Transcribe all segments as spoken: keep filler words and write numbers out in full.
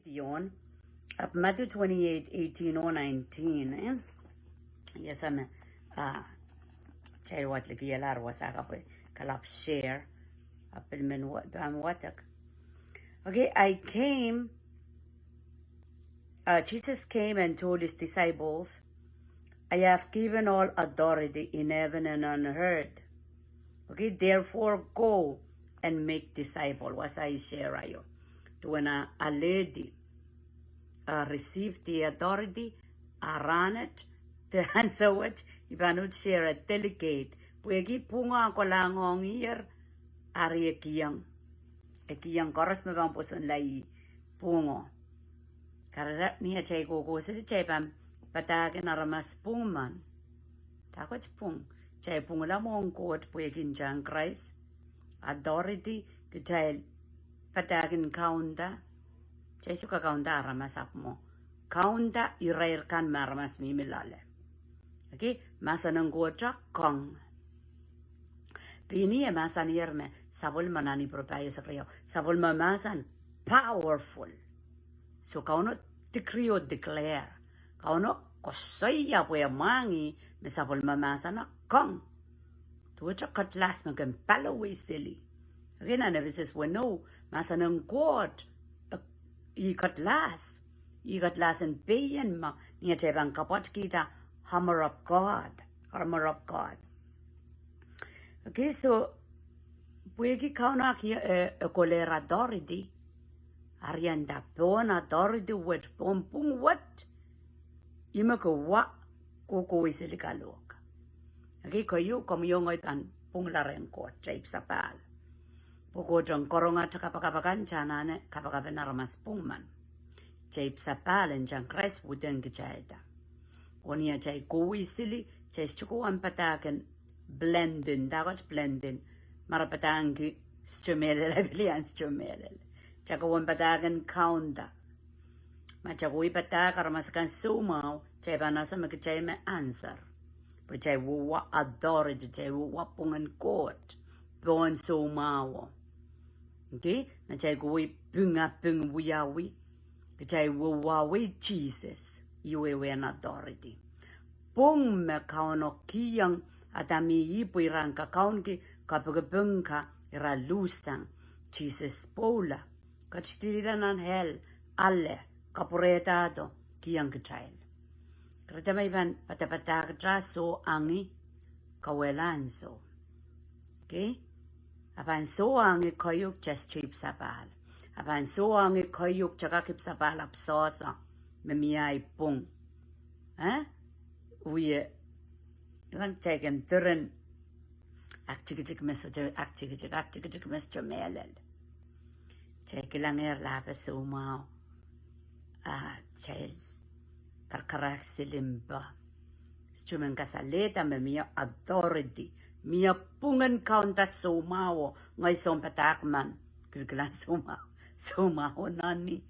Dion, ahpw Matthew twenty-eight, eighteen oh nineteen, eh? Yes, I mean, ah, kitail wad likilahr wasa kapw kalapw share, ahpw pil men wa-, pahn wadek. Okay, I came, uh, Jesus came and told his disciples, "I have given all authority in heaven and on earth. Okay, therefore go and make disciple." Wasa I share aio. Duwen ah alehdi, ah, receive the authority, ah, rahnwet, de ansou wet, I pahn uhd share delegate. Pwehki pwung ah kalahngohngih, eri e kihong. E kihong koaros me pahn pwosonla ih pwungo. Kahrehda ni atail kohkohseli kitail pahn padahkin aramas pwung men. Dahkot pwung? Kitail pwungla mwohn Koht pwehki ntahn Krais. Authority, kitail padahkin kaunda. Kitail sohte kak kaunda aramas ahpw mwo. Kaunda irair kan me aramas mihmi loale. Okay, mahsen en Koht kong. Pwe ih me mahsanihong me sapwellime nan Ipru pahieu, Sakaria, sapwellime mahsen powerful. So Kauno decree oh declare. Kauno koasoia pwe e mwahngih me sapwellime mahsen kong. Duwehte kedlahs me kin paliwei seli. Okay, nan Episos weneu, mahsen en Koht, eh, ih kedlahs. Ih kedlahs en pein me, ni atail pahn kapwatkihda armor of God. Armor of God. Okay, so, pwehki Kauno kak, eh, eh, kohlehr authority. Eri e nda pohn authority wet, pohn pwung wet, ih me ke wa kohkohwei seli kalohk. Okay, keieu, komwi oh ngehi pahn pwungla rehn Koht, kitail ipwsapahl. Pwe Koht en karonge kapakap akan, kitail anahne kapakap en aramas pwung men. Kitail ipwsapahl en ntahn Krais widen kitailda. Oh ni atail kohwei seli, kitail sohte kohwei padahkin blending, dahkot blending. Ma re padahngki sohte mehlel, I pil iang sohte mehlel. Kitail kohwei padahkin kaunda. Ma kitail kohwei padahk aramas akan soumwahu, kitail pahn ese me kitail me answer. Pwe kitail wia authority, kitail wia pwungen Koht pohn soumwahu. Okay? Ma kitail kohwei pingaping wiawi, kitail wia wiawi Sises, ih wehwehn authority. Pwung me Kauno kihong Adam oh Ihp pwe ira en kakaunki kapikipik ka, ira luhsang. Sises pwoula, ketikitikla nan hell, ale, kapwurehdahdo, kihong kitail. Kahrehda ma I pahn padapadahkihda soangi, kauwehla ansou. Okay? A pahn soangi keieu, kitail sohte ipwsapahl. A pahn soangi keieu, kitail kak ipwsapahl ahpw sohte me mie ahi pwung. Eh? Wie, lang kitail kin diren aktikitik me sohte aktikitik, aktikitik me sohte mehlel. Kitail kilangehr lahpo soumwahu. Ah, kitail karakarahk seli mpe. Sohte men kasalehda me mie authority, mie pwungen kaunda soumwahu. Ngehi sounpadahk men, kilkilang soumwahu, soumwahu nani.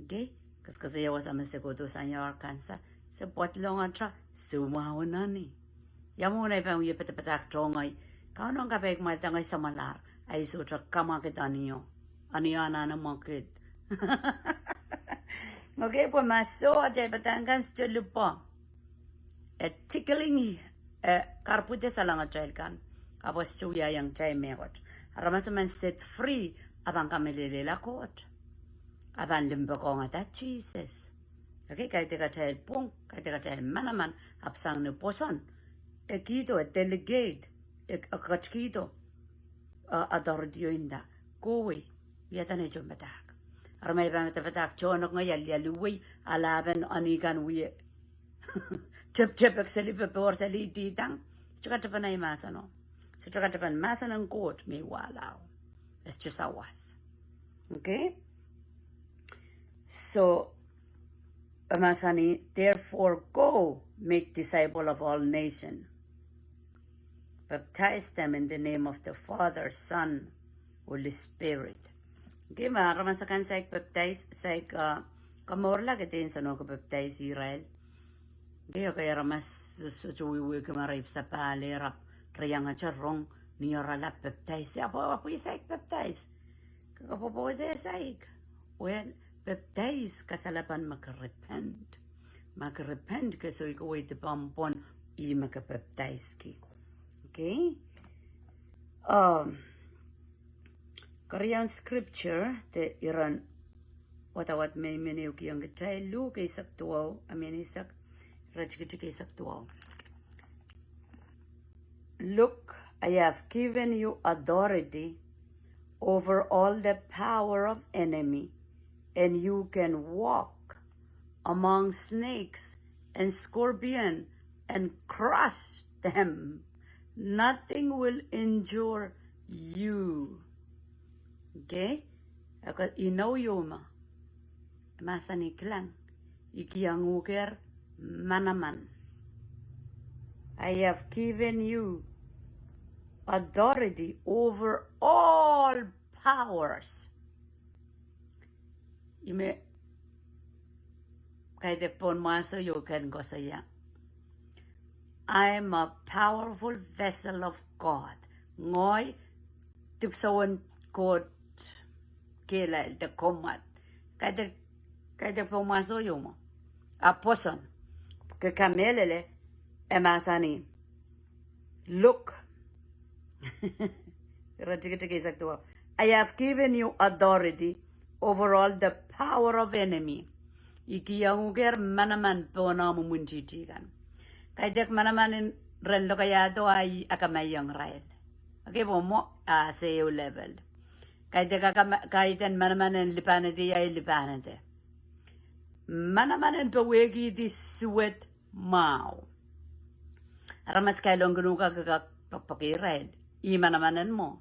Okay? Koasoakoasoia wasa me se kohdo sang Arkansas, se pwadlong ahta, soumwahu nani. Ia mwomwen ei pahn wie padapadahk tohngehi, Kauno en kapeik mwahulda ngehi samwalahr, ahi sohte kamwakid anio. Anio anahne mwakid. Okay, pwe ma soh, atail padahk kan sohte lipwe. E tickling, e karpwude salengatail kan. Ahpw e sohte wiahiong kitail mehkot. Aramas men set free, a pahn kamehlelehla Koht. A pahn limpoakohngada Sises. Okay, kaidehk atail pwung, kaidehk atail manaman, ahpw sang ni pwoson. E kihdo, e delegate, e, e ketikihdo, uh, authority o nda, kohwei, wiahda nei tohnpadahk. Eri ma I pahn padapadahk tohnok ngehi, alialuwei, a lahpen ani kan wie teptepek seli, popohr seli, idihdang. Sohte katapan ahi mahseno. Sohte katapan mahsen en Koht me I wahlao. E sohte sawas. Okay? So, e mahsanih, "Therefore go, make disciple of all nation. Baptize them in the name of the Father, Son, Holy Spirit." Okay, ma aramas akan saik baptize, saik, uh, komourla, ke dehr nsenohki baptize irail. Okay, okay, aramas sohte wehwehki ma re ipwsapahl, re, re iangete rong, ni oarala baptize. Ia, pwe, pwe saik baptize. Ke, ke pwopwoud saik. Well, Pepdais kasalepen me ke repent. Ma ke repent, ke soikowei dipen pwon, ih me ke pepdaiski. Okay? Um, Korean scripture, de iren wadawad me I men ehukihong kitail, Luk eisek duwau, I mean eisek, iretikitik tikitik eisek duwau. Look, I have given you authority over all the power of enemy, and you can walk among snakes and scorpion and crush them. Nothing will injure you. Okay? Aka inou ieu me mahsanih kilang, I kihong uhk ehr manaman. I have given you authority over all powers. Ih me kaidehk pohn mwahso ieu ken koasoia, I am a powerful vessel of God. Ngehi dipwisoun Koht kehlail de komwad. Kaidehk, kaidehk pohn mwahso ieu mwo. A pwoson. Ke kamehlele, e mahsanih, Look, iretikitik eisek duwau. I have given you authority over all the power of enemy. I kihong uhk ehr manaman pohn omw imwintihti kan. Kaidehk manaman en ren lokaiahdo a I akamaiong irail. Okay, pohn mwo a seieu level. Kaidehk akama-, kaidehn manaman en lipahnete a I lipahnete. Manaman en powehkihdi suwed mwahu. Aramas kailongkin uhk ke kak poakpoake irail. Ih manaman en mwo.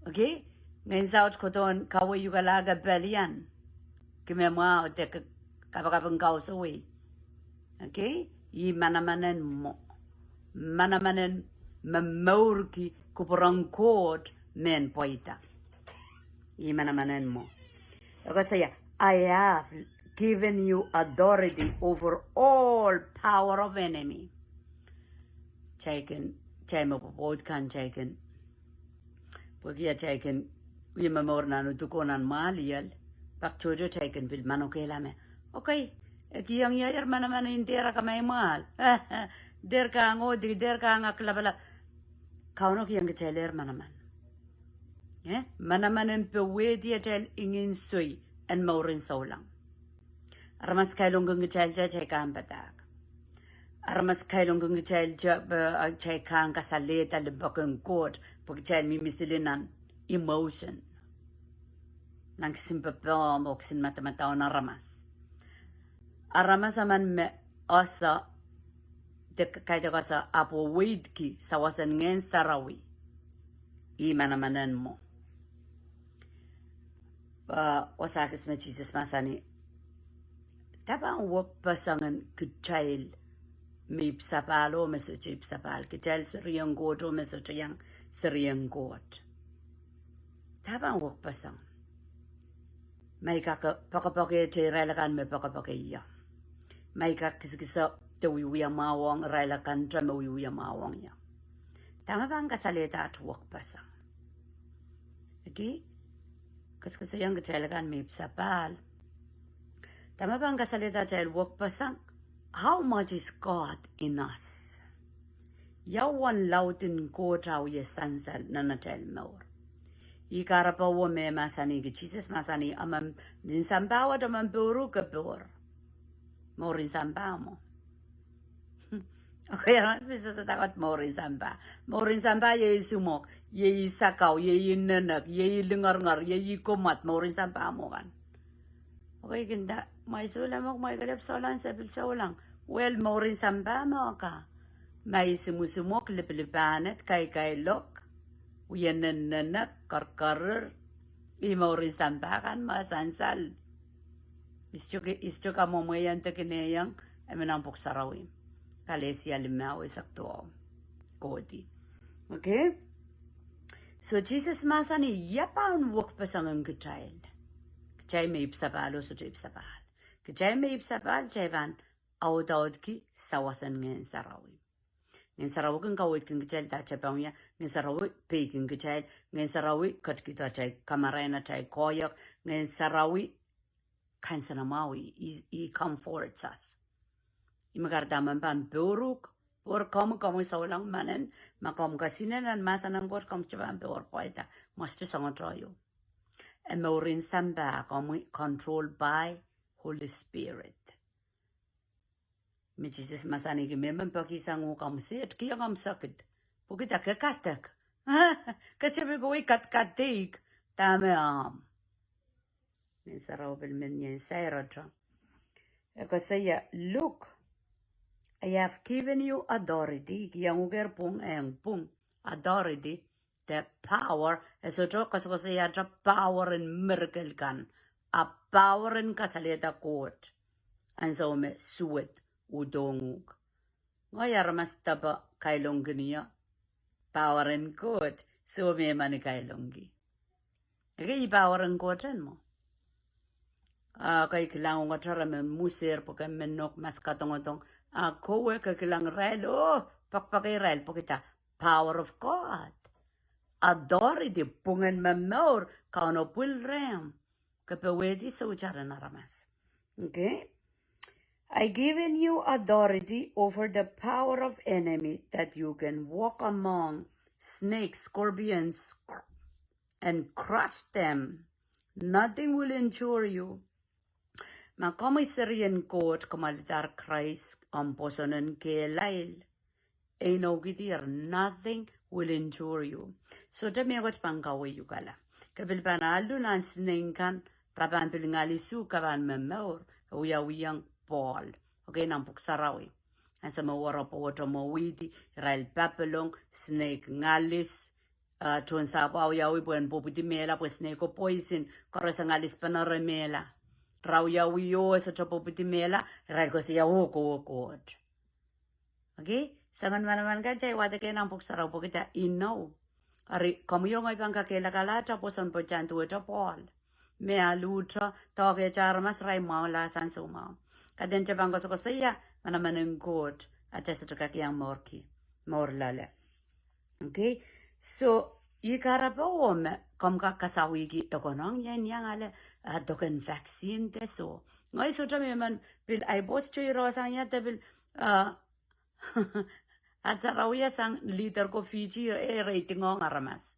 Okay? Ngehn saut kohdohn kaweid uhk ke lake pelian. Ki me mwahu de ke kapakap en kausawih. Okay? Ih manaman en mwo. Manaman en momourki kupwuren Koht mehn pweida. Ih manaman en mwo. E koasoia, I have given you authority over all power of enemy. Kitail kin, kitail me pwopwoud kan kitail kin. Pwehki a kitail kin, ih momour nan uduko nan mwahliel. Pak tohto kitail kin pil manokehla me, okay, e kihong ie ehr manaman en dehr akamai mwahl. Dehr kahng ohdi, dehr kahng aklapalap. Kauno kihong kitail ehr manaman. Eh? Manaman en powehdi atail ingin soi en mouren souleng. Aramas kailongkin kitail, kitail kahng padahk. Aramas kailongkin kitail, kitail kahng kasalehda limpoak en Koht, pwe kitail mihmi sili nan emotion. Nan kisin popohm oh kisin madamadau en aramas. Aramas emen me ese, de kaidehk ese apw weidki sawas en Ngehn Sarawi. Ih manaman en mwo. Ah, wasa kis me Sises mahsanih, dahme pahn wekpeseng en kitail me ipwisapahl oh me sohte ipwisapahl, kitail serien Koht oh me sohte iang serien Koht. Dahme pahn wekpeseng? Ma I kak poakepoakehte irail akan me poakepoake ie. Ma I kak kisakiso de wiewia mwahu ong irail akan te me wiewia mwahu ong ie. Dahme pahn kasalehda atail wekpeseng? Okay? Kisakisoiong kitail akan me ipwisapahl. Dahme pahn kasalehda atail wekpeseng? How much is God in us? Ia uwen laud en Koht a wia sansal nan atail mour? Ih kahrepe wo me mahsanihki, Sises mahsanih, emen nin sampah wet emen pwurodo ke pwur. Mouren sampah mwo. Okay, aramas pil sehse dahkot mouren sampah. Mouren sampah iei sumwok, iei sakau, iei nenek, iei lingeringer, iei komwad, mouren sampah mwo kan. Okay, kin nda, mwein souleng mwo, mwein kelehpw souleng, se pil souleng. Well, mouren sampah mwo ka. Ma I sumwusumwok, lipilipahned, kaikailok, wie nennenek, kerkerir, ih mouren sampah kan me sansal. I sohte, I sohte kamwomwehiong de kineiong, emen nan Pwuhk Sarawi. Kalesia limau eisek duwau kohdi. Okay? So Sises mahsanih, ia pahn wekpeseng ong kitail? Kitail me ipwisapahl oh sohte ipwisapahl. Kitail me ipwisapahl, kitail pahn audaudki sawas en Ngehn Sarawi. Ngehn Sarawi kin kaweidki kitail dahme kitail pahn wia, Ngehn Sarawi peikin kitail, Ngehn Sarawi ketikihdo atail kamarain, atail koahiek, Ngehn Sarawi kansenamwahu ih, ih, ih comforts us. Ih me kahrehda men pahn pouruk, pour komwi, komwi souleng menen, ma komw kesihnen nan mahsen en Koht, komw sohte pahn pour pwaida, mwohn sohte soangohte ieu. E mouren sampah, komwi controlled by Holy Spirit. Me Sises mahsanihki me men peki sang uhk, komw sehd, kihong komw sehd. Pwehki da ke kadek. Ke tepil pwe kadkadeik, dahme ahmw. Ngehn Sarawi pil men ien sair ahto. E koasoia, look, I have given you authority, kihong uhk ehr pwung, eng pwung, authority, the power, e sohte koasokoasoia ahto power en miracle kan, a power en kasalehda Koht. Ansou me suwed udohng uhk. Ngehi aramas depe kailongkin ie power en Koht, soh me I men kailongki. Ekei power en Koht en mwo. A ke kilang ongete re men mwuser pwe ke men nohk maskadongdong. A kowe ke kilang irail, oh, pekipeki irail pwehki da power of God. Authority, pwungen momour, Kauno pwil rehmw. Ke powehdi sohte ren aramas. Okay? I given you authority over the power of enemy that you can walk among snakes, scorpions, and crush them. Nothing will injure you. Ma komwi serien Koht, komw alehdahr Krais omw pwoson en kehlail, e inoukihdier, nothing will injure you. Sohte mehkot pahn kaweiukala. Ke pil pahn alu nan snake kan, re pahn pil ngalis uhk, ke pahn momour, e wiawihong Pohl. Okay, nan Pwuhk Sarawi. Ansou me woro pwohto mwohwihdi, irail papilong, snake ngalis, a, tohn sahpw wiawi pwehn pwopwidi mehla pwe snake o poison, koaros e ngalis pene re mehla. Re wiawi oh e sohte pwopwidi mehla, irail koasoia, oh, kowe Koht. Okay? Soangen manaman kan kitail wadek nan Pwuhk Sarawi pwehki da inou. Eri, komwi oh ngehi pahn kakehlakala atail pwoson pwe kitail en duwehte Pohl. Me aluhte, doahkehte aramas irail mwahula sang soumwahu. Kaidehn kitail pahn koasokoasoia manaman en Koht, atail sohte kak iang mourki, mour loale. Okay? So, ih kahrepe oh me komw kak kasawihki e konehng ien iang ale, a, doken vaccine de soh. Ngehi sohte me men pil ahi pwohs tohrohrsang ia de pil, a, Ahnsou sarawi sang leader ko Fiji, e re idingohng aramas.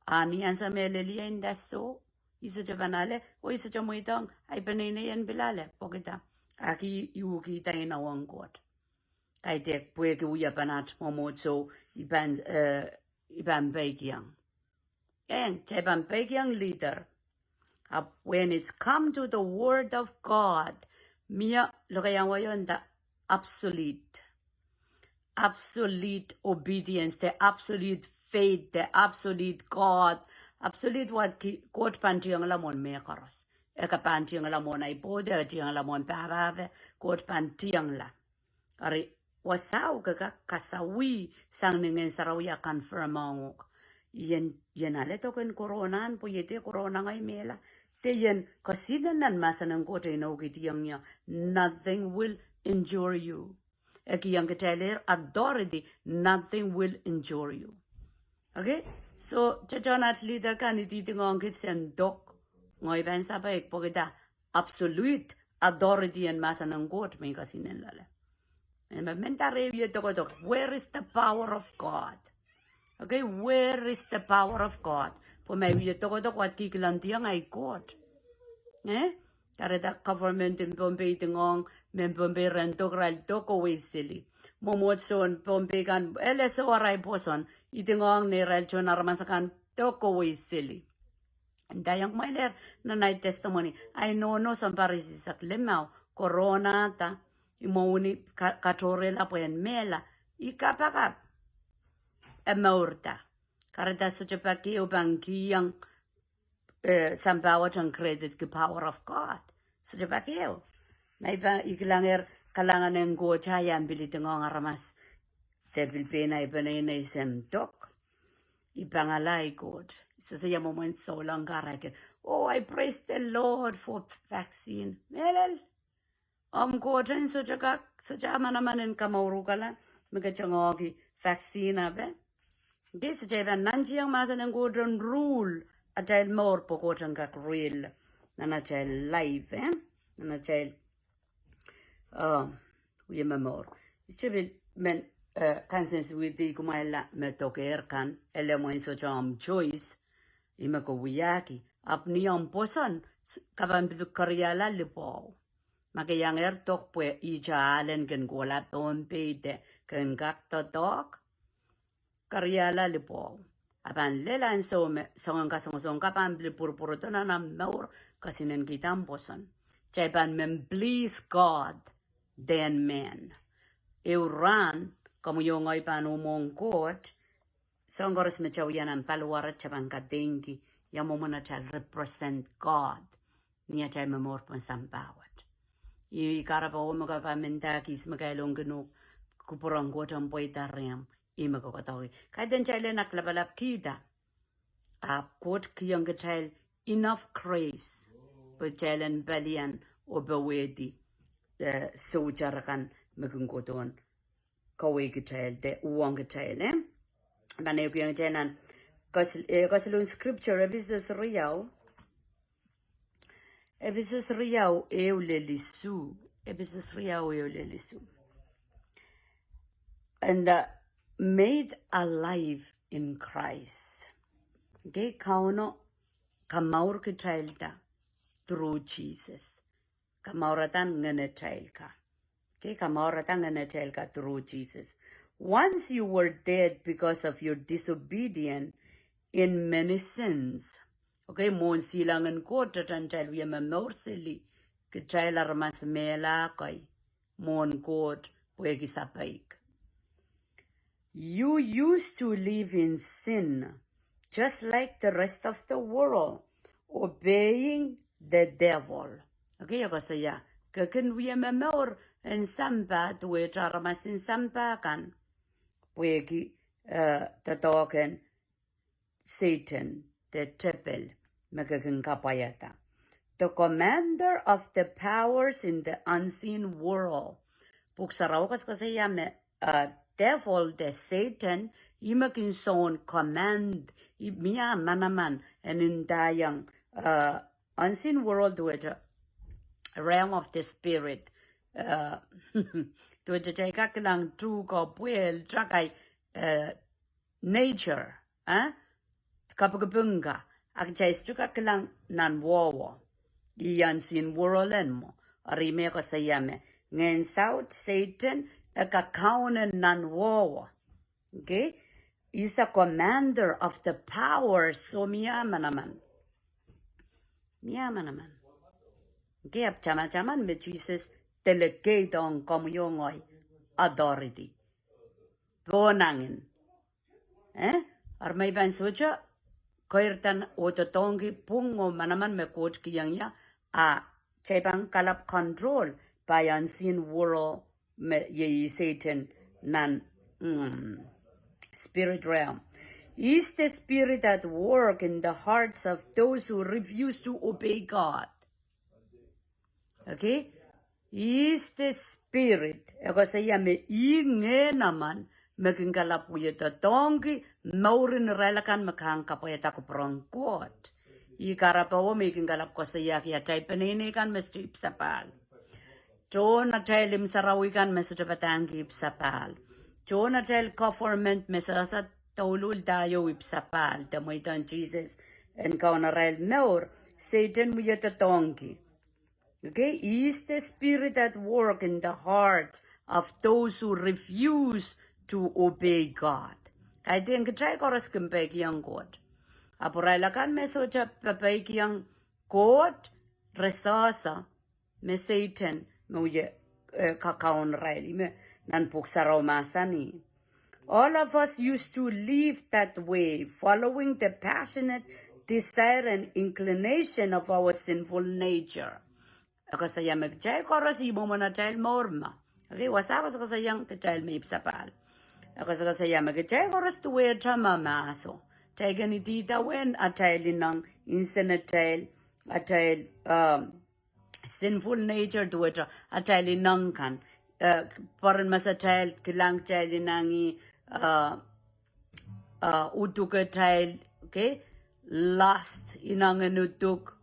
A ni ansou me leliein de soh, I sohte pahn ale, oh I sohte mweidohng ahi peneinei en pil ale, pwehki da, a ki uhkihda inou en Koht. Kaidehk pwehki wiepen aht mwomwohdiso, I pahn, eh, I pahn peikiong. Eng, kitail pahn peikiong leader. Ahpw when it's come to the word of God, mie lokaiahn wai o nda absolute. Absolute obedience, the absolute faith, the absolute God, absolute word ki, Koht pahn tiongla mwohn mehkoaros. E ke pahn tiongla mwohn ahi pwoud, e ke tiongla mwohn pahpahpe, Koht pahn tiongla. Eri, wasao ke kak kasawih sang ni Ngehn Sarawi a confirm ong uhk. Ien, ien ale doken corona en pwe I ete corona ngehi mehla. De ien kesihnen nan mahsen en Koht e inoukihdiong ie. Nothing will injure you. E kihong kitail authority, nothing will injure you. Okay? So, tohtohn aht leader kan idingohng kit sen dok. Ngehi pahn sapeik pwehki da absolute authority en mahsen en Koht me I kesihnen loale. Me mendahte re wie dokodok, where is the power of God? Okay, where is the power of God? Pwe ma I wie dokodok, what ki kilangdiong ahi Koht? Eh? Kahrehda government en Pohnpei idingohng, mehn Pohnpei ren dok, irail dok oh wei seli. Mwomwohdiso en Pohnpei kan, ele soh arail pwoson, idingohng neirail tohn aramas akan dok oh wei seli. Nda iang mweler nan ahi testimony, ahi nohno sounpar isihsek limau, corona da, imwowini ka-, katohrehla pwehn mehla, I kapakap. E mourda. Kahrehda sohte pak ehu pahn kihong eh, sampah wet en credit ki power of God. Sohte pak ehu. Ma I pahn, I kilangehr kalahngan en Koht a iang pil idingohng aramas. De pil pein ahi peneinei sen dok. I pangala ahi Koht. Sohte ia mwomwen souleng karakin. Oh, I praise the Lord for vaccine. Mehlel. Omw Koht en sohte kak, sohte manaman en kamourukala, me ke tengohki vaccine ape. Di sohte pahn nantihong mahsen en Koht en rule atail mour pwe Koht en kak rule. nan atail life, eh? Nan atail, uh, wie momour. Ih tepil men, uh, kansensuwedih kumwailla me dokehr kan, ele mwein sohte omw choice, ih me ke wiahki. Ahpw ni omw pwoson, s-, ke pahn pil keriahla lipwoahu. Ma ke iangehr dok pwe ihte ahlen kin kohla Pohnpei de kin kak doadoahk, keriahla lipwoahu. A pahn lel ansou me soangen kasongosong ka pahn pil pwurpwurdohng nan omw mour, ke sehse kin kihda omw pwoson. Kitail pahn men please God than man. Ehu rahn, komwi oh ngehi pahn uhmwohng Koht, soahng koaros me kitail wia nan paliwar, kitail pahn kadeingki ia mwomwen atail represent God ni atail momour pohn sampah wet. Ih kahrepe oh me ke pahn men dahkihs me kailongkin uhk, kupwuren Koht en pweida rehmw, ih me ke kohdohki. Kaidehn kitail en kak lapalap kihda. Ahpw Koht kihong kitail enough grace pwe kitail en palian oh powehdi, eh, sohte arail kan me kin kohdohn kawehkitail de uhwong kitail, eh? Pahn ehukihong kitail nan, kas-, eh, kaselehlie scripture, Episos riau. Episos riau ehu lel isuh. Episos riau ehu lel isuh. And, uh, made alive in Christ. Okay, Kauno kamour kitailda through Jesus. Kamourada ngenatail ka. Okay, kamourada ngenatail ka through Jesus. Once you were dead because of your disobedience in many sins. Okay, mwohn silangin Koht, tatail wie momour seli, kitail aramas mehla kei mwohn Koht pwehki sapeik. You used to live in sin, just like the rest of the world, obeying the devil. Okay, e koasoia, ke kin wie momour en sampah duwehte aramas en sampah kan, pwehki, eh, doadoahk en Sehdan, de tepil, me ke kin kapwaiada. The commander of the powers in the unseen world. Pwuhk Sarawi koasokoasoia me, uh, devil de Sehdan, ih me kin soun command, ih mie manaman en ndaiong, uh, unseen world duwehte realm of the spirit. Uh, duwehte kitail kak kilang tuhke, pwehl, takai, uh, nature, eh? Kapikipik ka, a kitail sohte kak kilang nan wowo. Ih unseen world en mwo. Eri me koasoia me ngehn saut Sehdan, e kak kaun en nan wowo. Okay? He's a commander of the powers, so mie manaman. Mie manaman. Okay, ahpw tamataman me Sises delegate ong komwi oh ngehi authority. Pohnangin. Eh? Eri ma I pahn sohte keirda oh doadoahngki pwung oh manaman me Koht kihong ie, a kitail pahn kalap control by unseen world me iei Sehdan nan, mm, spirit realm. Is the spirit at work in the hearts of those who refuse to obey God. Okay? Is the spirit. E koasoia me ih ngehn emen me kin kalap wie doadoahngki mouren irail akan me kahng kapwaiada kupwuren Koht. Ih kahrepe me I kin kalap koasoiahki atail peneinei kan me sohte ipwsapahl. Tohn atail imw sarawi kan me sohte padahngki ipwsapahl. Tohn atail government me sehse douluhl da ieu ipwsapahl. De mweidohng Sises en kaun arail mour, Sehdan wie doadoahngki. Okay, is the spirit at work in the heart of those who refuse to obey God. Kaidehn kitail koaros kin peikiong Koht. Ahpw irail akan me sohte peikiong Koht, re sehse me Sehdan me wie, eh, kakaun irail, ih me nan Pwuhk Sarawi mahsanih. All of us used to live that way, following the passionate desire and inclination of our sinful nature. E koasoia me kitail koaros ih mwomwen atail mour ma. Okay, wasa koasokoasoiong kitail me ipwsapahl. E koasokoasoia me kitail koaros duwehte ma mahso. Kitail kin idida uwen atail ineng, nsenatail, atail, um, sinful nature duwehte atail ineng kan. Eh, peren masatail, kilang kitail ineng ih, eh, eh, udukatail, okay? Lust, ineng en uduk,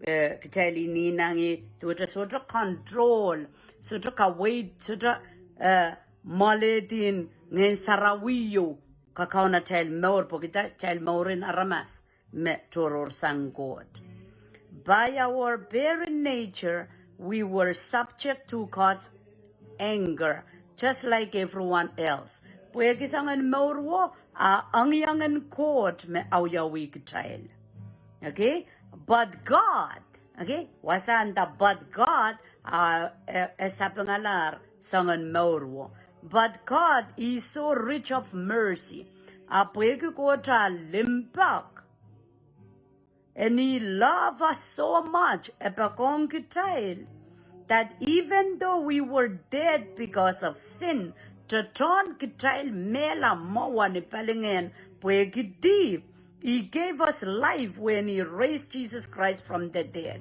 eh, kitail inengieng duwehte sohte control, sohte kaweid, sohte, eh, moalehdi Ngehn Sarawi oh kakaun atail mour, pwehki atail mouren aramas me tohrohrsang Koht. By our very nature, we were subject to God's anger, just like everyone else. Pwehki soangen mour wo, a engiongen Koht me awiawih kitail. Okay? But God, okay? Wasa nda but God, a, e, e sapengalahr soangen mour wo. But God is so rich of mercy. A pwehki Koht a limpoak, and he loved us so much, e poakohng kitail, that even though we were dead because of sin, tohtohn kitail mehla mwowe ni palingehn pwehki dihp, he gave us life when he raised Jesus Christ from the dead.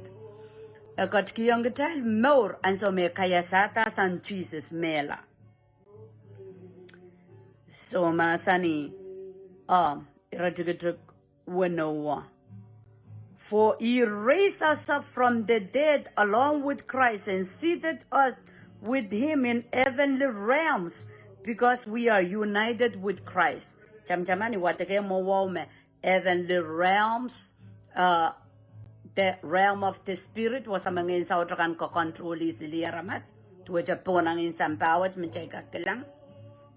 E ketikihong kitail mour ansou me kaiasada sang Sises mehla. Soh, mahsanih, ah, iretikitik weneu. For he raised us up from the dead along with Christ and seated us with him in heavenly realms because we are united with Christ. Tamataman, I wadek mwowe me heavenly realms, uh, the realm of the spirit, wasa me ngehn saut kan kak control-i sili aramas. Duwehte pohn angin sampah wet me kitail kak kilang.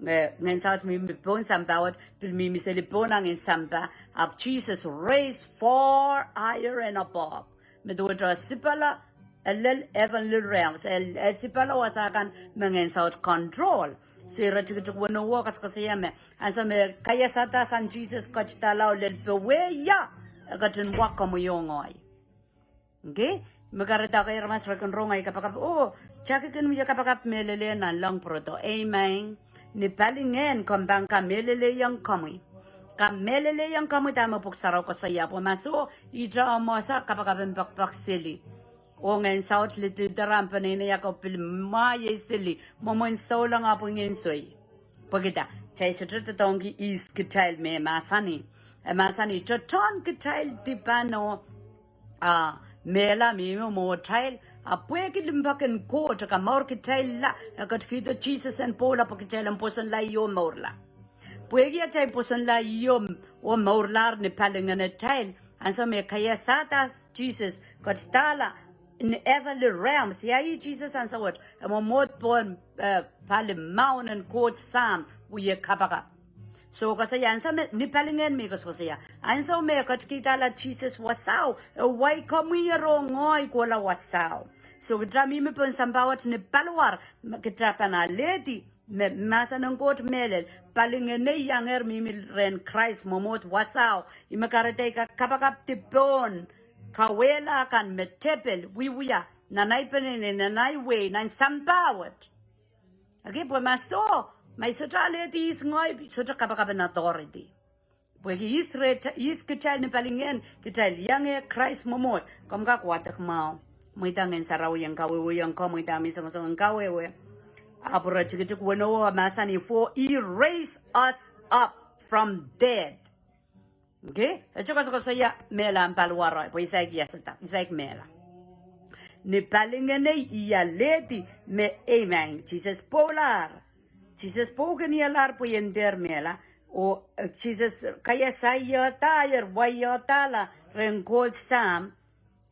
Eh, ngehn saut mihmi pohn sampah wet, pil mihmi seli pohn angin sampah. Ahpw Jesus raised far higher and above. Me duwehte sipala, e lel heavenly realms, e, e sipala wasa kan me ngehn saut control. Soh, iretikitik weneu koasokoasoia me ansou me kaiasada sang Sises ketidala oh lel powe ia, e ketin wa komwi oh ngehi. Okay? Me kahrehda ke aramas re kin rong ei kapakap, oh, kitail kin wia kapakap mehlel nan leng pwurodo. Amen. Ni palingehn komw pahn kamehlelehiong komwi. Kamehlelehiong komwi dahme Pwuhk Sarawi koasoia, pwe ma soh, ihte omw wasa kapakap en poakpoak seli. Oh ngehn saut lidi, lidi rahn peneinei ako pil mwahiei seli, mwomwen souleng ahpw ngehn soi. Pwehki dah, kitail sohte doadoahngki ihs kitail me mahsanih. E mahsanih, tohtohn kitail dipan oh, ah, mehla mihmi mwohtail, a pwehki limpoak en Koht e kamour kitailla, e ketikihdo Sises en pwoula pwe kitail en pwosonla ih oh mourla. Pwehki atail pwosonla ih oh, oh mourlahr ni palingenetail, ansou me kaiasada Sises ketidala in heavenly realms. Ia ih Sises ansou wet, e mwomwohd pohn, eh, pali maun en Koht Sahm, wie kapakap. Soh, koasoia ansou me, ni palingehn me koasokoasoia. Ansou me ketikidala Sises wasao, e wai komwi oh ngehi kohla wasao. Soh, kitail mihmi pohn sampah wet ni paliwar, me kitail pahn alehdi me mahsen en Koht mehlel, palingehnei iangehr mihmi rehn Krais mwomwohd wasao, ih me kahrehda I kak kapakapdi pohn kauwehla kan me tepil wiewia nan ei peneinei, nan ei wehi, nan sampah wet. Okay, pwe ma soh, ma I sohte alehdi ihs ngehi, sohte kapakap en authority. Pwehki ihs re-, ihs kitail ni palingehn, kitail iangehr Krais mwomwohd. Komw kak wadek mwahu. Mweida Ngehn Sarawi en kawehwehiong komwi, mweida mih songosong en kawehwe. Ahpw iretikitik weneu mahsanih, for he raised us up from dead. Okay? E sohte koasokoasoia mehla en paliwar, pwe I saik iasada, I saik mehla. Ni palingenei I alehdi me, amen, Sises pwoulahr. Sises pwoukin ialahr pwe I en dehr mehla. Oh, eh, Sises kaiasaiehdahr, waiehdahr rehn Koht Sahm,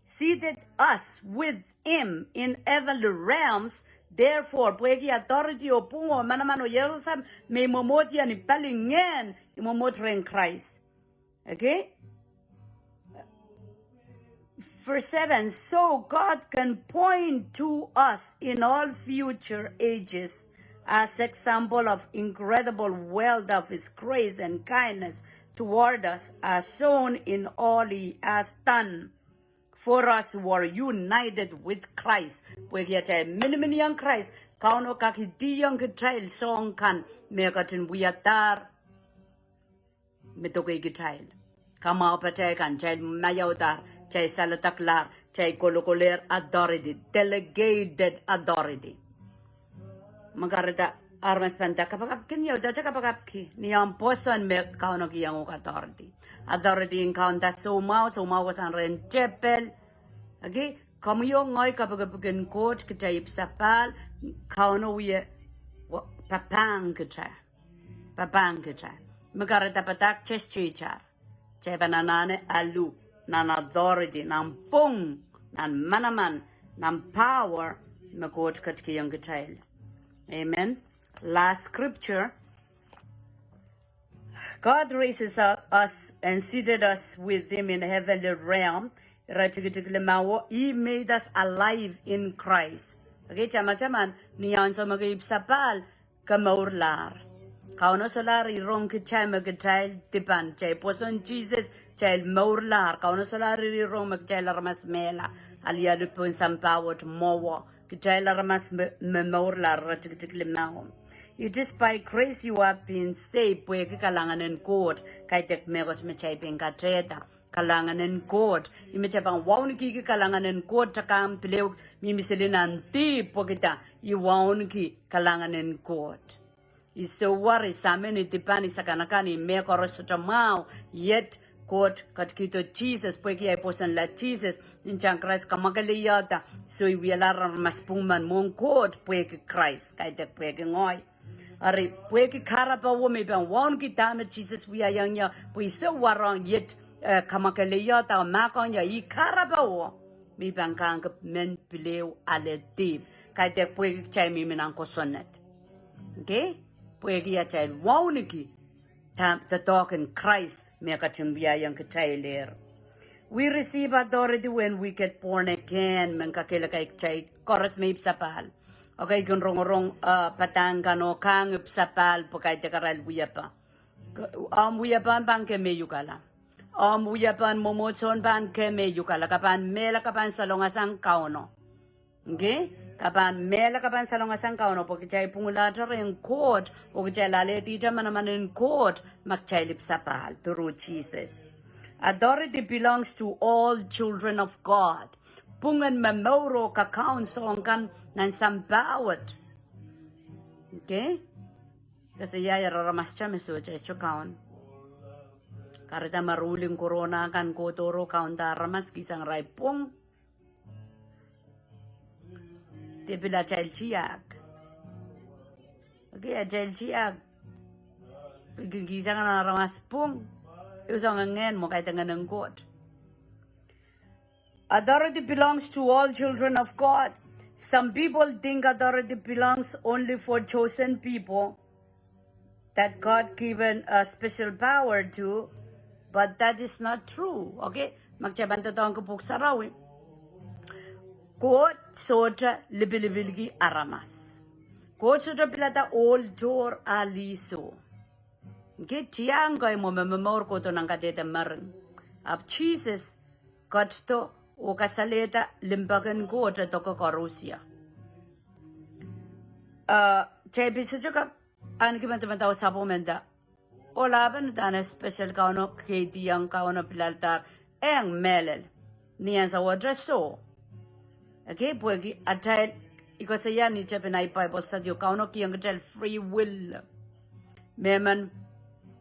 seated us with him in heavenly realms. Therefore, pwehki authority oh pwung oh manaman oh iasada me I mwomwohd ie ni palingehn, I mwomwohd rehn Krais. Okay? Verse seven, so God can point to us in all future ages as example of incredible wealth of his grace and kindness toward us as shown in all he has done for us who are united with Christ. Pwehki atail miniminiong Krais, Kauno kak idihong kitail soahng kan me ketin wiadahr me doke kitail. Kamwahupatail kan, kitail maiaudahr, kitail saledekelahr, kitail kolokolehr authority, delegated authority. Me kahrehda aramas pahn nda kapakapki, ni audaudki kapakapki, ni omw pwoson me Kauno kihong uhk authority. Authority en kaunda soumwahu, soumwahu wasahn rehn tepil. Okay, komwi oh ngehi kapikipik en Koht, kitail ipwsapahl, Kauno wie wa-, papahng kitail. Papahng kitail. Me kahrehda padahk test eiter. Kitail pahn anahne alu nan authority, nan pwung, nan manaman, nan power me Koht ketikihong kitail. Amen. Last scripture. God raises u-, us and seated us with him in heavenly realm. Iretikitik limau, he made us alive in Christ. Okay, tamataman, ni ansou me ke ipwsapahl, ke mourlahr. Kauno solahr rong kitail me kitail dipan, kitail pwoson Sises, kitail mourlahr. Kauno solahr rong me kitail aramas mehla, alialu pohn sampah wet mwowe. Kitail aramas me, me mourlahr, iretikitik limau. It is by grace you have been saved, pwehki kalahngan en Koht, kaidehk mehkot me kitail pein katehda. Kalahngan en Koht, ih me kitail pahn wauneki kalahngan en Koht, takahn pil ehu mihmi sili nan dihp pwehki dah, I wauneki kalahngan en Koht. I souwar, I samin, I dipan, I sakanakan, I mehkot koaros sohte mwahu, yet Koht ketikihdo Sises, pwehki ahi pwosonla Sises, ntahn Krais kamwakeleiada, soh, I wialahr aramas pwung men mwohn Koht, pwehki Krais, kaidehk pwehki ngehi. Eri, pwehki kahrepe wo me I pahn wauneki dahme Sises wiahiong ie, pwe I sou warohng, yet, eh, kamwakeleiada, mahkohng ie, ih kahrepe wo me I pahn kahngki mehn pil ehu ale dihp. Kaidehk pwehki kitail mihmi nan kosonned. Okay? Pwehki atail wauneki, da-, doadoahk en Krais me ketin wiahiong kitailehr. We receive authority when we get born again, men kakehlaka kitail koaros me ipwsapahl. Okay, I kin rongorong, eh, padahk kan oh kahng ipwsapahl pwe kaidehk arail wiepe. Omw wiepen pahn kemehukala. Omw wiepen mwomwohdiso pahn kemehukala. Ke pahn mehla, ke pahn salongasang Kauno. Okay? Ke pahn mehla, ke pahn salongasang Kauno, pwe kitail pwungulahte rehn Koht, oh kitail alehdi manaman en Koht, ma kitail ipwsapahl, through Sises. Authority belongs to all children of God. Pwungen me mour oh kakaun soahng kan nan sampah wet. Okay? Koasoia, irair aramas me sohte, sohte kaun. Kahrehda me ruling corona kan kohdo oh kaunda aramas, kihsang irail pwung. De pil atail tiahk. Okay, atail tiahk. Ki-, kihsang nan aramas pwung. Ehu soangen ngehn mwo, kaidehk ngehn en Koht. Authority belongs to all children of God. Some people think authority belongs only for chosen people that God given a special power to, but that is not true. Okay? Ma kitail pahn doadoahngki Pwuhk Sarawi, Koht sohte lipilipilki aramas. Koht sohte pilada ohl tohr ah lih soh. Ke tiahk ngehi me momour kohdo nan kadehde mering. Ahpw Sises ketido oh kasalehda limpoak en Koht e doke koarusie. Uh, kitail pil sohte kak ahneki madamadau sapwomenda. Ohl ape uhdahn special, Kauno keidiong, Kauno piladahr, eng, mehlel. Ni ansouwet soh. Okay, pwehki atail, I koasoia ni tepin ahi Bible study, Kauno kihong kitail free will. Mehmen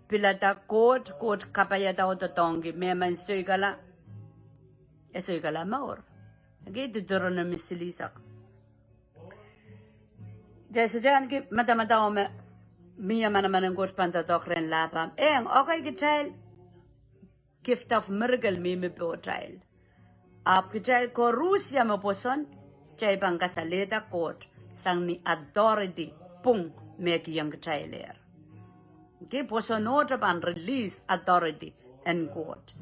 pilada Koht, Koht kapaiada oh doadoahngki. Mehmen soikala, e soikala mour. Okay, Deuteronomy silihsek. Kitail sohte ahneki madamadau me mie manaman en Koht pahn doadoahk rehn lahpo. Eng, okay, kitail gift of miracle mihmi pohtail. Ahpw kitail koarusie me pwoson, kitail pahn kasalehda Koht sang ni authority, pwung me kihong kitailehr. Okay, pwoson ohte pahn release authority en Koht.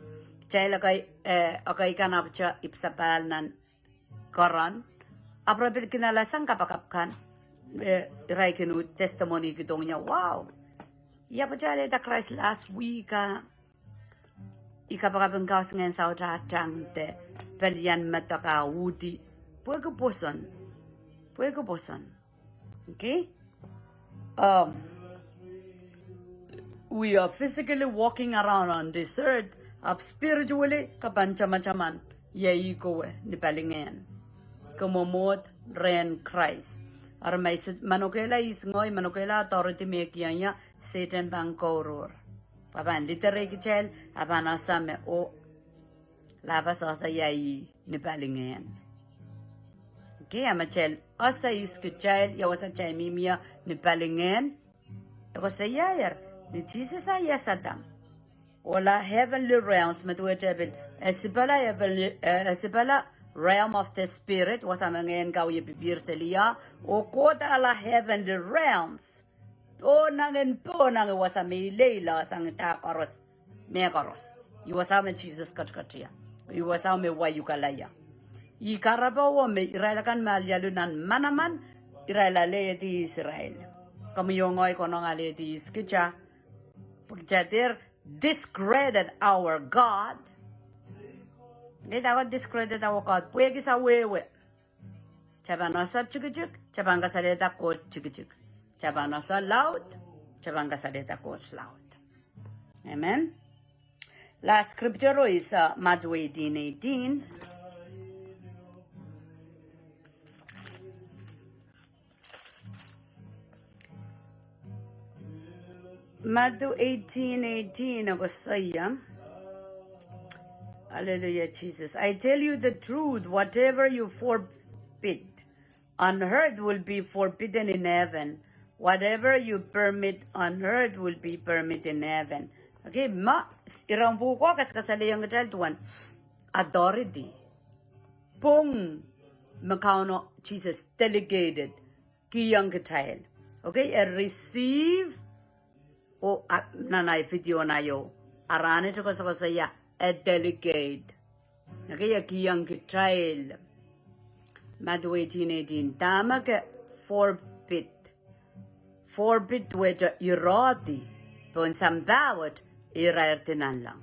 Kitail okay, eh, okay kan ahpwete ipwsapahl nan Koron. Ahpw re pil kin alasang kapakap kan. Eh, irail kin uhd testimony kihdohng ie, wow. Ia pwehki I alehda Krais last week ah. I kapakap en kausngehn saut ah tang de pelian medek ah uhdi. Pwehki pwoson. Pwehki pwoson. Okay? Um, we are physically walking around on this earth, ahpw spiritually, ke pahn tamataman, ia ih kowe ni palingehn. Ke mwomwohd rehn Krais. Eri ma I soh, manokehla ihs ngehi, manokehla authority me kihong ie, Sehdan pahn kouruhr. E pahn liderei kitail, e pahn ese me, oh, Lapalap ese ia ih ni palingehn. Okay, a ma kitail ese ihs kitail, ia wasa kitail mihmi ie ni palingehn. E koasoiaier, ni Sises ah iasada, ohla heavenly realms, me duwehte pil, e sipala heavenly, eh, e sipala realm of the spirit, wasa me ngehn kau ie pipihr seli ie, oh kohda la heavenly realms. Oh nangen pohnangi wasa me ileile sang dah koaros, mehkoaros. Ih wasa me Sises ketiket ie. Ih wasa me waiukala ie. Ih kahrepe me irail akan me alialu nan manaman, irail alehdi ihs irail. Komwi oh ngehi konehng alehdi ihs kitail. Pwe kitail dehr discredit our God. Kitail dehr discredit our God. Pwehki sawehwe. Kitail pahn ese tikitik, kitail pahn kasalehda Koht tikitik. Kitail pahn ese laud, kitail pahn kasalehda Koht laud. Amen. Last scripture is, uh, Matthew eighteen eighteen. Matthew eighteen eighteen, e koasoia. Hallelujah, Jesus. I tell you the truth, whatever you forbid on earth will be forbidden in heaven. Whatever you permit on earth will be permitted in heaven. Okay, ma, iren pwuhko kasakasalehiong kitail duwen authority. Pwung me Kauno Sises delegated kihong kitail. Okay, e receive, oh, a, nan ei video na ieu, a rahnwet koasokoasoia, e delegate. Okay, e kihong kitail. Matthew eighteen eighteen, dahme ke forbid. Forbid wehte irehdi, pohn sampah wet irairdi nanleng.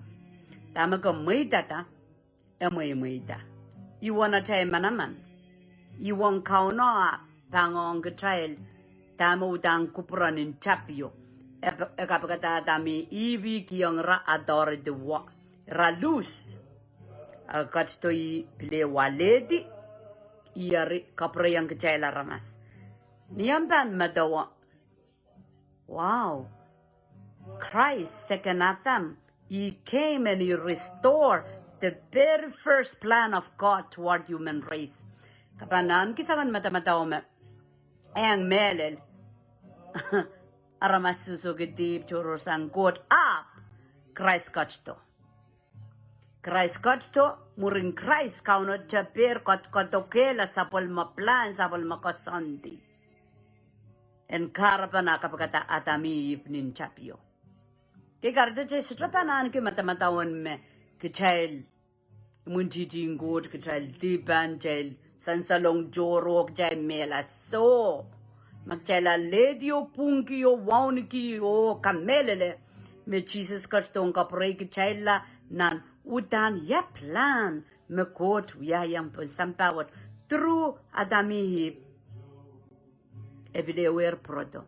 Dahme ke mweidada, e mweimweida. Ih uwen atail manaman. Ih uwen Kauno ah pahn ong kitail dahme uhdahn kupwuren tapio. E, e kapikada Adam oh Ihp, kihong ira authority wet. Ira loose. E ketido ih pil alehdi. Ih eri kapwurehiong kitail aramas. Ni omw pahn medewe, wow. Christ, second Adam, he came and he restored the very first plan of God toward human race. Ke pahn ahneki soangen madamadau me ong mehlel. Aramas sohsohki dihp, tohrohrsang Koht, ahpw Krais ketido. Krais ketido, mwurin Krais Kauno tepehr, kot, koadokehlahng sapwellime plan, sapwellime koasoandi. En kahrepen ah kapikada Adam oh Ihp nin tapio. Ke kahrehda kitail sohte pahn ahneki madamadau en me kitail imwintihti Koht, kitail dipan, kitail sansalong tohrohr, kitail mehla soh. Ma kitail alehdi oh pwungki oh wauneki oh kamehlele me Sises ketidohng kapwurei kitailla nan uhdahn ia plan me Koht wiahiong pohn sampah wet through Adam oh Ihp. E pil ehuehr pwurodo.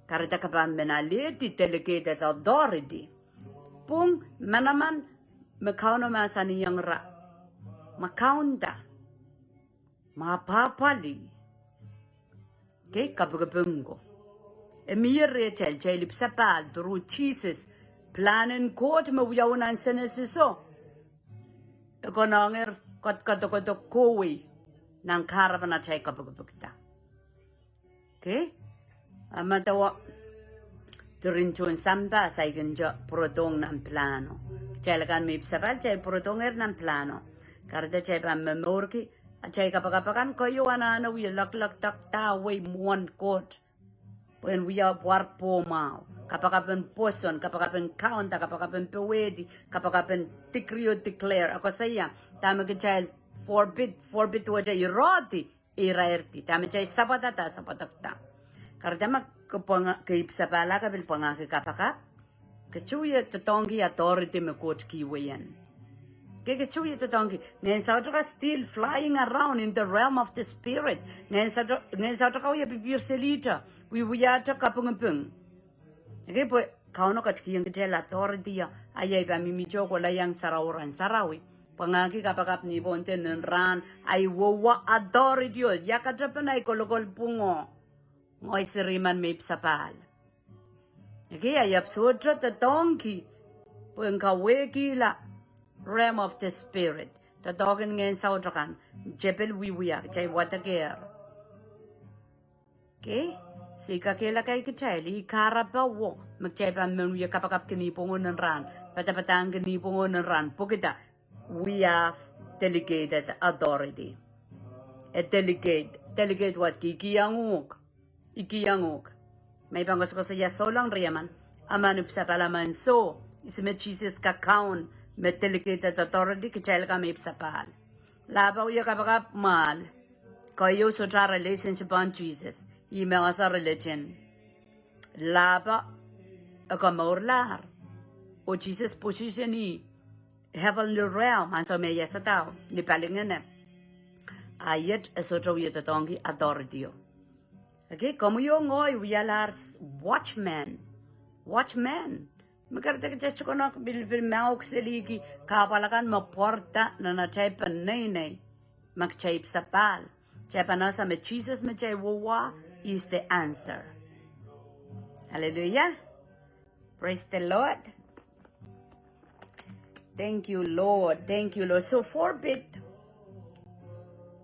Kahrehda ke pahn men alehdi delegated authority. Pwung manaman me Kauno mahsanihong ira. Ma kaunda. Ma pahpali. Okay, kapikipik ko. E mie rehtail, kitail ipwsapahl through Sises. Plan en Koht me wiawi nan Senesiso. E konehnger kot, koadokoadokohwei nan kahrepen atail kapikipikda. Okay? A medewe, diren tohn sampah saikinte pwurodohng nan pilano. Kitail akan me ipwsapahl, kitail pwurodohngehr nan pilano. Kahrehda kitail pahn momourki, atail kapakap akan keieu anahne wie lokolok, dokta, wei, mwohn Koht. Pwehn wia pwarpohmwahu, kapakapen pwoson, kapakapen kaunda, kapakapen powehdi, kapakapen decree oh declare. E koasoia, dahme kitail forbid, forbid wehte irehdi, irairdi. Dahme kitail sapwadada, sapwadakda. Kahrehda ma ke pwanga, ke ipwsapahlahki, ke pil pwangahki kapakap. Ke sohte wie doadoahngki authority me Koht kihwei ien. Ke, ke sohte wie doadoahngki. Ngehn saut ka still flying around in the realm of the spirit. Ngehn saut, ngehn saut ka wie pipihr selihte, wiewiahte kapingiping. Okay, pwe Kauno ketikihong kitail authority o, a ia I pahn mihmihte kohla iang sarawi rahn sarawi. Pwangahki kapakap ni pohn dehn rahn, ahi wehwe authority o, ia katepen ahi kolokol pwungo. Ngehi seri men me ipwsapahl. Okay, a I ahpw sohte doadoahngki, pwe en kawehkihla realm of the spirit. Doadoahk en ngehn saut akan. Tepil wiewia, kitail wadekehr. Okay? Se I kakehlaka kitail, ih kahrepe wo, me kitail pahn men wia kapakap kin ipwongo en rahn, padapadahk kin ipwongo en rahn, pwehki dah, we have delegated authority. E delegate, delegate wadki, I kihong uhk. I kihong uhk. Me I pahn koasokoasoia souleng riemen, emen ipwsapahl, emen soh, ihs me Sises kakaun, me delegated authority, kitail ka me ipwsapahl. Lahpo wia kapakap mwahl. Keieu sohte relationship ohng Sises. Ih me ese religion. Lahpo e komourlahr. Oh Sises position ih heavenly realm, ansou me e iasada ni palingehno. A yet e sohte wia doadoahngki authority o. Okay, komwi oh ngehi wialahr s-, watchman. Watchman. Me kahrehda kitail sohte konehng pil, pil mwahuki seli ki kahpwal akan me pwarada nan atail peneinei. Ma kitail ipwsapahl, kitail pahn ese me Sises me kitail wowa, is the answer. Hallelujah. Praise the Lord. Thank you, Lord. Thank you, Lord. So forbid.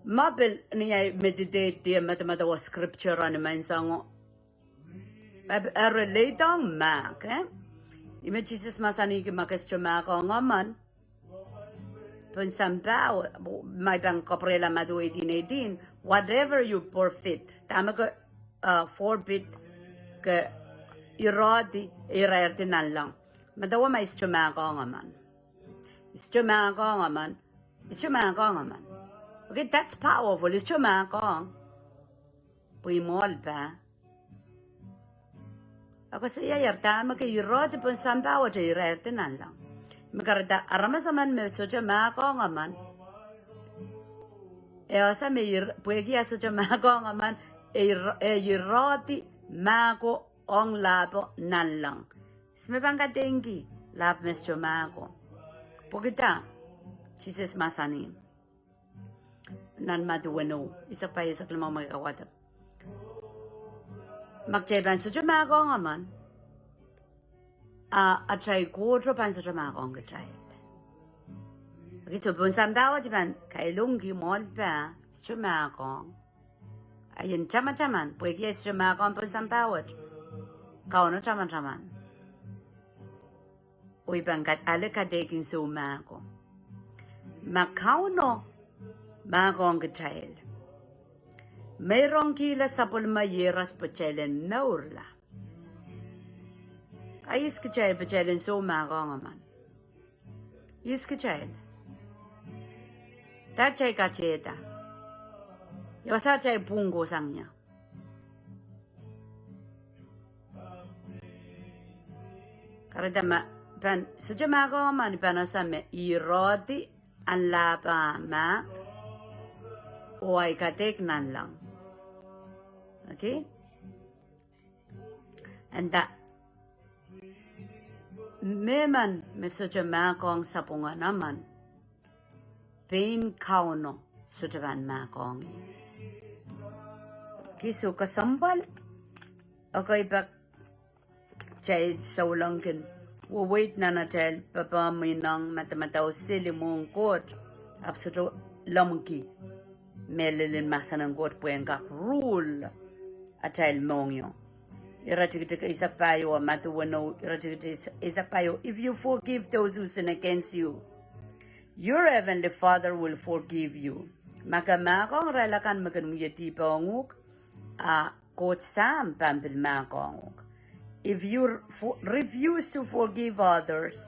Ma pil ni ahi meditate, dia madamadau scripture ni menseng o. E, e relate ong mahk, eh? Ih me Sises mahsanihki ma ke sohte mahkohng emen pohn sampah, ma I pahn kapwurehla Madiu eighteen eighteen, whatever you forbid, dahme ke, uh, forbid, ke irehdi, irairdi nanleng. Medewe ma I sohte mahkohng emen. I sohte mahkohng emen. I sohte mahkohng emen. Okay, that's powerful. I sohte mahkohng. Pwe I mwohl pah. Ahpw koasoiaier dahme ke irehdi pohn sampah wet e irairdi nanleng. Me kahrehda aramas emen me sohte mahkohng emen. E ese me ir-, pwehki e sohte mahkohng emen, e ir-, e irehdi mahko ong lahpo nanleng. Ihs me pahn kadeingki lahp me sohte mahko? Pwehki dah? Sises mahsanih nan Madiu weneu, eisek pahieu, eisek limau, ma ke wadek. Ma kitail pahn sohte mahkohng emen, a atail Koht o pahn sohte mahkohng kitail. Okay, so pohn sampah wet I pahn kailongki mwohl pah, sohte mahkohng. A I en tamataman, pwehki I sohte mahkohng pohn sampah wet, Kauno tamataman. Oh I pahn kat-, ale kadeik en soumahko. Ma Kauno mahkohng kitail, meirongkihla sapwellime ieras pwe kitail en mourla. A ihs kitail pwe kitail en soumahkohng emen? Ihs kitail? Dah kitail katehda? Ia wasa kitail pwungkohsang ie? Kahrehda ma pahn sohte mahkohng emen, I pahn ese me I irehdi ahi lahpo mahk oh ahi kadeik nanleng. Okay? And that, mehmen me sohte mahkohng sapwungen emen, pein Kauno sohte pahn mahkohng ie. Okay, so kesempwal, okay, pak kitail souleng kin weweid nan atail papah meinong, madamadau seli mwohn Koht, ahpw sohte lemmwiki mehlel en mahsen en Koht pwehn kak rule atail mohngiong. Iretikitik eisek pahieu, Madiu weneu, iretikitik eis-, eisek pahieu, if you forgive those who sin against you, your heavenly Father will forgive you. Ma ke mahkohng irail akan me kin wia dihpo ong uhk, a Koht Sahm pahn pil mahkohng uhk. If you for-, refuse to forgive others,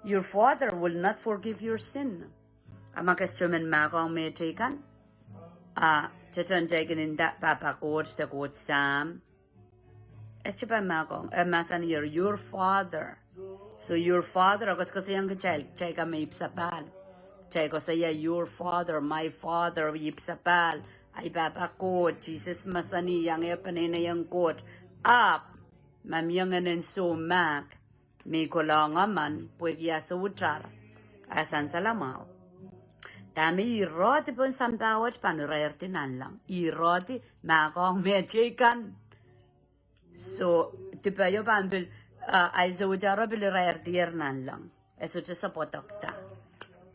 your Father will not forgive your sin. A ma ke sohte men mahkohng mehteikan, a tehtehn kitail kin nda Pahpa Koht de Koht Sahm, e sohte pahn mahkohng, e mahsanih, your Father. So your Father, e koasokoasoiong kitail, kitail ka me ipwsapahl, kitail koasoia your Father, my Father, ipwsapahl, ahi Pahpa Koht. Sises mahsanih, iang eh peneinei ong Koht. Ahpw ma mie ngehn en soumahk me I kohlahng emen pwehki e soutar, e sansal mwahu. Dahme I irehdi pohn sampah wet pahn irairdi nanleng. I irehdi, mahkohng mehteikan. So dipe ieu pahn pil, uh, ahi soutaro pil irairdier nanleng. E sohte sapwedekda.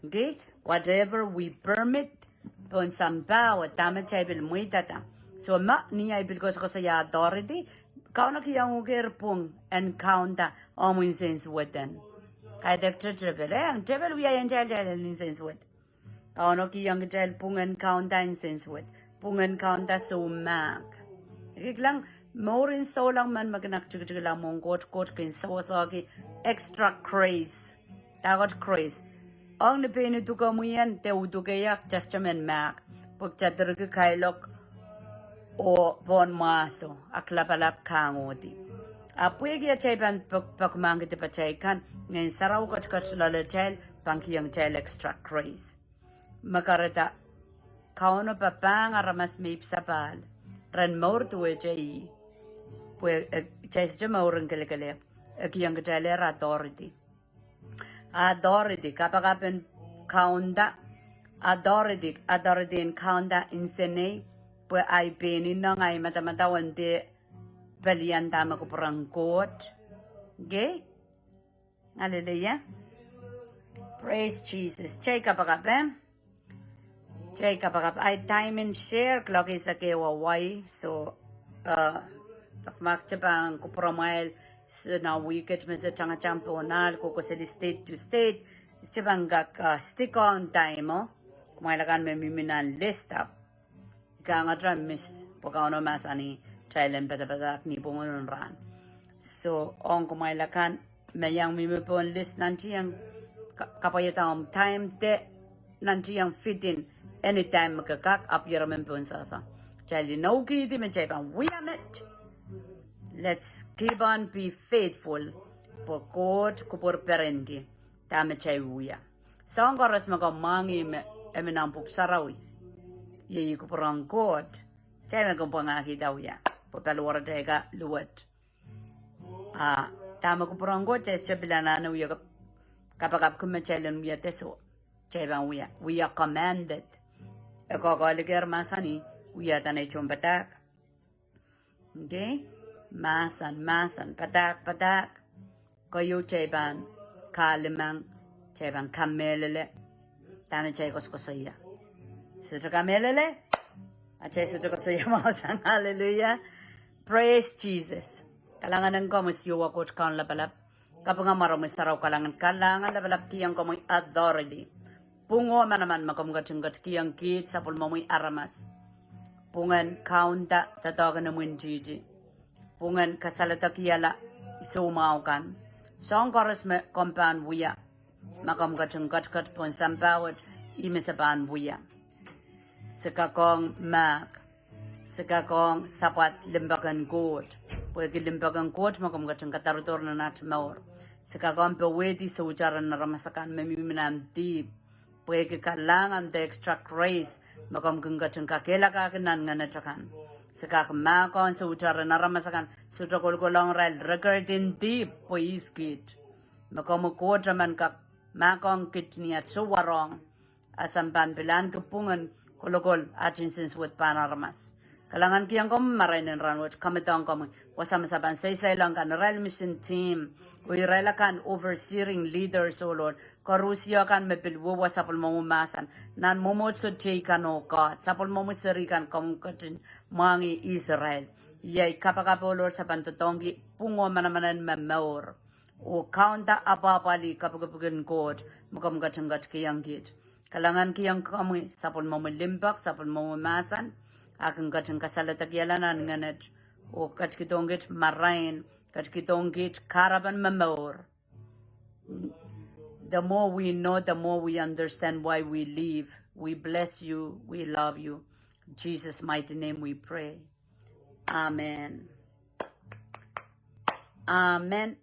Okay? Whatever we permit pohn sampah, oh dahme kitail pil mweidada. So ma ni ahi pil koasokoasoia authority, Kauno kihong uhk ehr pwung en kaunda omw nsensuwed en. Kaidehk tepel, eh, tepel wiahiong kitail kitail en nsensuwed. Kauno kihong kitail pwung en kaunda nsensuwed, pwung en kaunda soumahk. Kilang, mour en souleng men me kin aktikitikla mwohn Koht, Koht kin sewesehki extra grace. Dahkot grace. Ong ni pein uduke mwihen de uduke iak, kitail sohte men mahk, pwe kitail direki kailok oh pohn mwahso, aklapalap, kahngohdi. Ahpw pwehki atail pahn pek-, pekmahkedi pahtail kan, Ngehn Sarawi ketiket loaletail pahn kihong kitail extra grace. Me kahrehda Kauno papahng aramas me ipwsapahl, ren mour duwehte ih. Pwe, eh, kitail sohte mour en kelekelehpw. E kihong kitail ehr authority. Authority, kapakap en kaunda, authority, authority en kaunda nsenei, pwe ahi pein ineng, ahi madamadau en dehr pelian dahme kupwuren Koht. Okay? Hallelujah. Praise Jesus. Kitail kapakap, eh? Kitail kapakap. Ahi time en share, clock is okay, wawai. So, uh, tok ma kitail pahn kupwuramwail, so nan wihk et me se tangatang pohn ahl, kohkohseli state to state, kitail pahn kak, uh, stick on time, oh. Kumwail akan me mihmi nan list ahpw I kangete miss, pwe Kauno mahsanih kitail en padapadahk ni pwungen rahn. So, ong kumwail akan me iang mihmi pohn list, nantihong ka-, kapwaiada omw time de nantihong fit in anytime me ke kak, ahpw ire men pohn sasa. Kitail inoukihdi me kitail pahn wia met. Let's keep on be faithful. Pwe Koht kupwur perendi dahme kitail wia. Soahng koaros me komw mwahngih me e mi nan Pwuhk Sarawi, iei kupwuren Koht, kitail me komw pwangahkihda wia, pwe paliwaratail ka luwet. A dahme kupwuren Koht, kitail sohte pil anahne wia kap-, kapakapki me kitail en wia de soh. Kitail pahn wia, we are commanded. E koakoahliker mahsanih, wiahda nei tohnpadahk. Okay? Mahsen, mahsen, padahk, padahk. Keieu kitail pahn kahlemeng, kitail pahn kamehlele dahme kitail koasokoasoia. Sohte kamehlele, a kitail sohte koasoia mahsen. Hallelujah. Praise Jesus. Kalahngan en komwi Siohwa Koht Kaun Lapalap. Kapinga mwaromwi sarawi, kalahngan, kalahngan lapalap kihong komwi authority. Pwung oh manaman me komw ketin ketikihong kiht sapwellimomwi aramas. Pwungen kaunda doadoahk en imwintihti. Pwungen kasalehda kiala soumwahu kan. Soahng koaros me komw pahn wia, ma komw ketin ketiket pohn sampah wet, ih me se pahn wia. Se kak ong mahk. Se kak ong sapwad limpoak en Koht. Pwehki limpoak en Koht me komw ketin kadarodohr nan at mour. Se kak ong powehdi soutaren aramas akan me mihmi nan dihp. Pwehki kalahngan de extra grace me komw kin ketin kakehlakahki nan ngenet akan. Se kak mahkohng soutaren aramas akan, sohte kolkolohng irail record en dihp pwe ihs kiht. Me komwi Koht emen kak mahkohng kiht ni at souwarohng. A se pahn pil ahneki pwungen kolokol at nsensuwed pahn aramas. Kalahngan kihong komwi marain en rahn wet, kamedohng komwi wasa me se pahn saisailohng kan, irail mission team, oh irail akan overseeing leaders, oh Lord, koarusie kan me pil wehwe sapwellimomwi mahsen nan mwomwohdiso teikan, oh God, sapwellimomwi seri kan komw ketin mwahngih Israel. Iei kapakap, oh Lord, se pahn doadoahngki pwung oh manaman en momour oh kaunda apwahpwalih kapikipik en Koht me komw ketin ketikihong kiht. Kalahngan kihong komwi sapwellimomwi limpoak, sapwellimomwi mahsen, a kin ketin kasalehda kiala nan ngenet oh ketikihdohng kiht marain, ketikihdohng kiht kahrepen momour. The more we know, the more we understand why we live. We bless you, we love you. In Jesus' mighty name we pray. Amen. Amen.